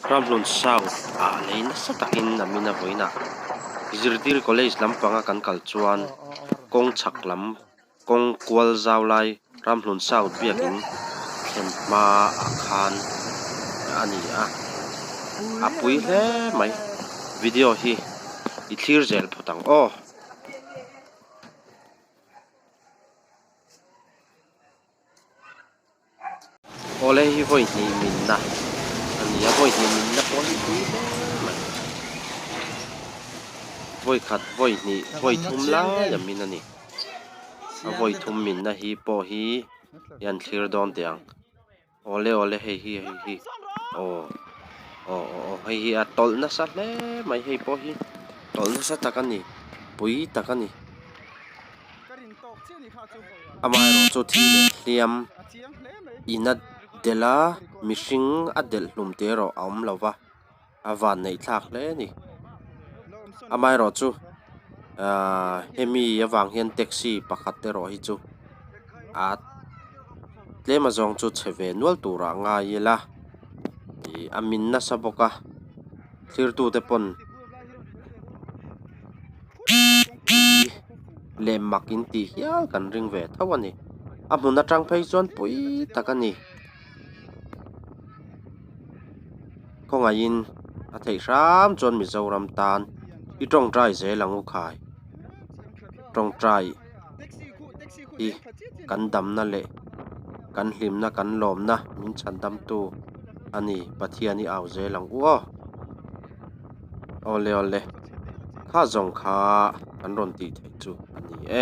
Ramhlun South ah lei nasa takin a min a vawiinah Zirtir College lampanga kan kal chuan kawng chhak lam kawng kual zau lai Ramhlun South biakin thlen hma ah khan a ni a, a pui hle mai. Video hi i thlir zel phawt ang aw. Awle hi vawi hnih minna a ni a, vawi hnih minna pawh hi pui hle mai. Vawi khat, vawi hnih, vawi thum lai a min a ni. A vawi thum minna hi pawh hi i han thlir dawn teh ang. Awle awle hei hi hei hi aw aw aw aw hei hi a tawlh nasa hle mai hei pawh hi tawlh nasa tak a ni pui tak a ni. Amaherawhchu thi leh hliam in a delh a mihring a delh hlum te erawh a awm lo va a van neih thlak hle a ni. Amaherawhchu ahh hemi avang hian taxi pakhat erawh hi chu a tlem azawng chu chhe ve nual turah ngai ila ih a min nasa bawk a thirtute pawn. Leh mak in tih hial kan ring ve tho a ni. A hmun atang phei chuan pui tak a ni. Khawngaihin a theih hram chuan Mizoram tan i tawngtai zel ang u khai. Tawngtai hi kan damna leh kan hlimna kan lawmna min chhandamtu a ni Pathian i au zel ang u aw. Awle awle. Kha zawng kha kan rawn tih theih chu a ni e.